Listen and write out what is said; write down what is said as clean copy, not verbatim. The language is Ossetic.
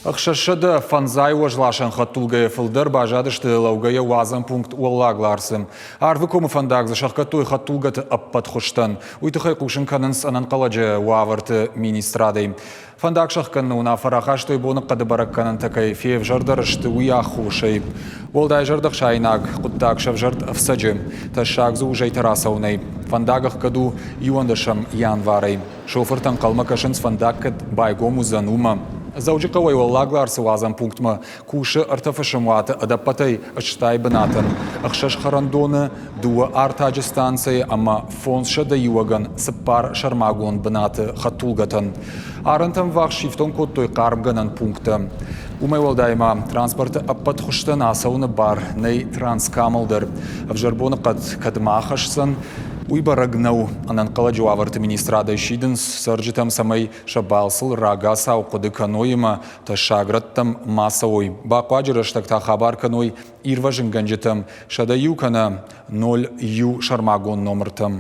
650 уӕзласӕн хӕдтулгӕйӕ фылдӕр баззадысты лӕугӕйӕ уадзӕн пункт Уӕллаг Ларсы. Арвыкомы фӕндаг дзы сӕхгӕдтой хӕдтулгӕты ӕппӕт хуызтӕн. Уый тыххӕй хъусын кӕнынц ӕнӕнхъӕлӕджы уавӕрты министрадӕй. Фӕндаг сӕхгӕныны уынаффӕ рахастой боныхъӕды бӕрӕггӕнӕнтӕ кӕй февзӕрдӕр сты, уый аххосӕй. Уӕлдай зӕрдӕхсаинаг хъуыддаг сӕвзӕрд ӕфцӕджы. Тӕссаг дзы у зӕйтӕ рацӕуынӕй. Фӕндаг ӕхгӕд у иуӕндӕсӕм январӕй. Шофыртӕ ӕнхъӕлмӕ кӕсынц, фӕндаг кӕд байгом уыдзӕн, уымӕ. Дзӕуджыхъӕуӕй Уӕллаг Ларсы уадзӕн пунктмӕ кусы ӕртӕ фысымуаты ӕдӕппӕтӕй стай бынатӕн, ӕхсӕз хӕрӕндоны, дыууӕ артаджы станцӕйы ӕмӕ 500 иуӕгӕн цыппар сӕрмагонд бынаты хӕдтулгӕтӕн. Арӕнтӕм ввахс сифтонг кодтой хъармгӕнӕн пункттӕ. Уымӕй уӕлдай ма транспорты ӕппӕт хуызтӕн ацӕуыны бар нӕй Транскамыл дӕр. Ӕвзӕр боныхъӕд кӕдмӕ ахӕсдзӕн, уый бӕрӕг нӕу. Ӕнӕнхъӕлӕджы уавӕрты министрадӕй сидынц цӕрджытӕм, цӕмӕй сӕ балцыл рагацау хъуыды кӕной ӕмӕ тӕссаг рӕттӕм ма цӕуой. Бахъуаджы рӕстӕг та хабар кӕной ирвӕзынгӕнджытӕм 101 кӕнӕ 01 сӕрмагонд номыртӕм.